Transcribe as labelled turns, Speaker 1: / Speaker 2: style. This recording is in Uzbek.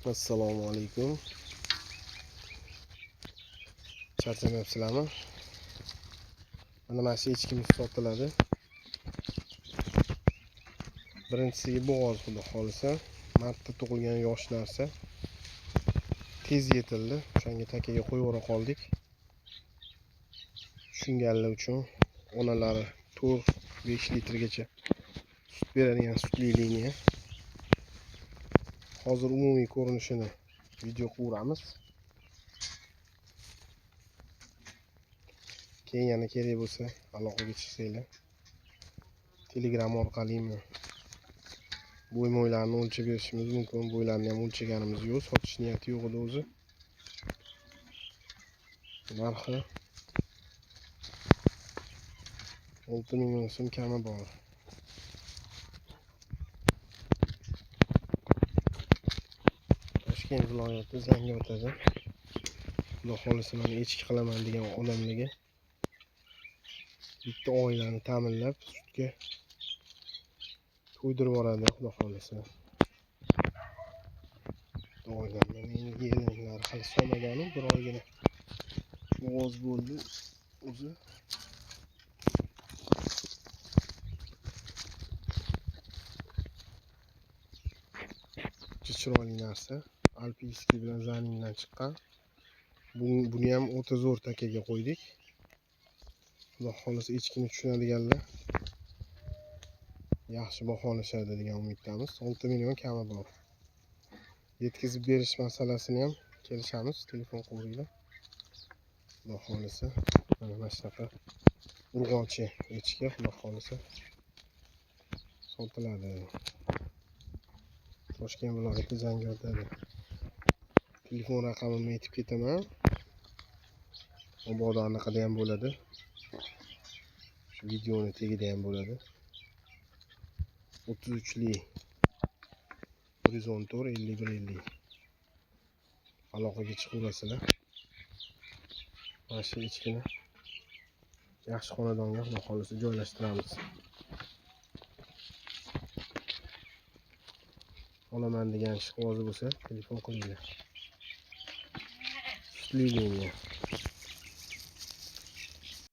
Speaker 1: Assalomu alaykum. Charchamayapsizlarmi? Mana shu echkimiz sotiladi. Birinchisiga bo'g'oz, xudo xolisa. Martda tug'ilgan yosh narsa. Tez yetildi. O'shanga takaga qo'yib qoldik. Tushunganlar uchun onalari 4-5 litrgacha sut beradigan sutli liniya. Hozir umumiy ko'rinishini video quramiz. Keyin yana kerak bo'lsa aloqaga chiqsanglar. Telegram orqalimi bo'y-mo'ylarni o'lchab berishimiz mumkin. Bo'ylarni ham o'lchaganimiz yo'q, sotish niyati yo'q edi o'zi. Narxi 6 million so'm kami bor. Toshkent viloyati Zangiotada. Xudo xolisa mana echki qilaman degan odamlarga bitta oilani ta'minlab sutga to'ydirib yuboradi, xudo xolisa. Oilani endi yelinlari hali solmagani bir oygina bo'g'oz bo'ldi o'zi. Chiroyli narsa. Alpiyskiy bilan Zanindan chiqqan. Buni ham o'ta zo'r takaga qo'ydik. Xudo xolisa echkini tushunadiganlar yaxshi baholashadi degan umiddamiz. 6 million kami bor. Yetkazib berish masalasini ham kelishamiz. Telefon qilaveringlar. Xudo xolisa mana shunaqa urg'ochi echki xudo xolisa sotiladi. Toshkent viloyati Zangiotada. Telefon raqamimni aytib ketaman. Mabodo anaqada ham bo'ladi. Shu videoni tagida ham bo'ladi. 33lik 114 51 50. Aloqaga chiqaverasizlar. Mana shu echkini yaxshi xonadonga xudo xolisa joylashtiramiz. Olaman degan ishqibozi bo'lsa telefon qilinglar. Sutli liniya.